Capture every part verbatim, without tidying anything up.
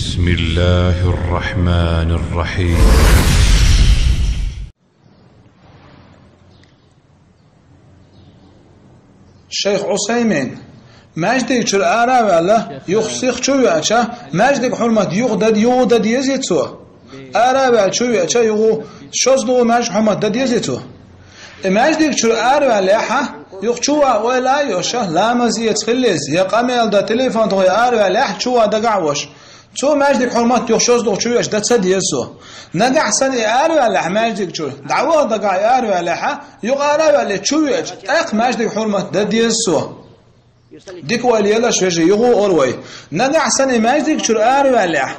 بسم الله الرحمن الرحيم. Шайх Ӏусаймин, маьждиг чуьра ара а ваьлла, юха сиха чу а веача, маьждиг хьурмат юха дан, юха дан дезий цо? Ара а ваьлла чу а веача, юха шозлагӀа маьждиг хьурмат дан дезий цо? И маьждиг чуьра ара а ваьллехьа, юха чу ван ойла а йоша, ламаз эца хилла иза, я къамел дан телефон тӀа я ара а ваьллехьа, чу ван дагахь а воша. Цо маьждиг хьурмат юха шозлагӀа чу веача дан ца деза цо. Нагахь санна и ара а ваьллехьа маьждиг чуьра, дӀаваха дагахь и ара а ваьллехьа, юха ара а ваьлла чу веача, тӀаккха маьждиг хьурмат дан деза цо. Дика ойла елаш, вежарий, юха а ора вай. Нагахь санна и маьждиг чуьра ара а ваьллехьа,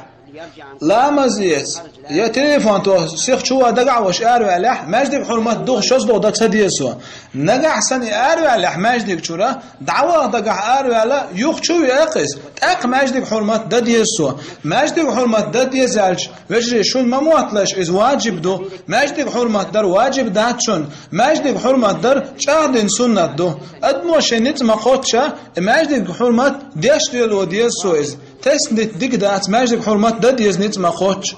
ламаз эца, я телефон тӀа сиха чу ван дагахь а воша ара а ваьллехьа, маьждиг хьурмат юха шозлагӀа дан ца деза цо. Нагахь санна и ара а ваьллехьа маьждиг чуьра, дӀаваха дагахь ара а ваьлла, юха чу веа-кх иза, тӀаккха маьждиг хьурмат дан деза цо. Маьждиг хьурмат дан деза аьлча, вежарий, шуна ма мотталаш, иза ваджиб ду. Маьждиг хьурмат дар ваджиб дац шуна. Маьждиг хьурмат дар чӀагӀдина суннат ду. Адамо шен ницкъ ма кхоччу, и маьждиг хьурмат деш лело деза цо иза. Тесна дита дика дац, маьждиг хьурмат дан деза ницкъ ма кхоччу.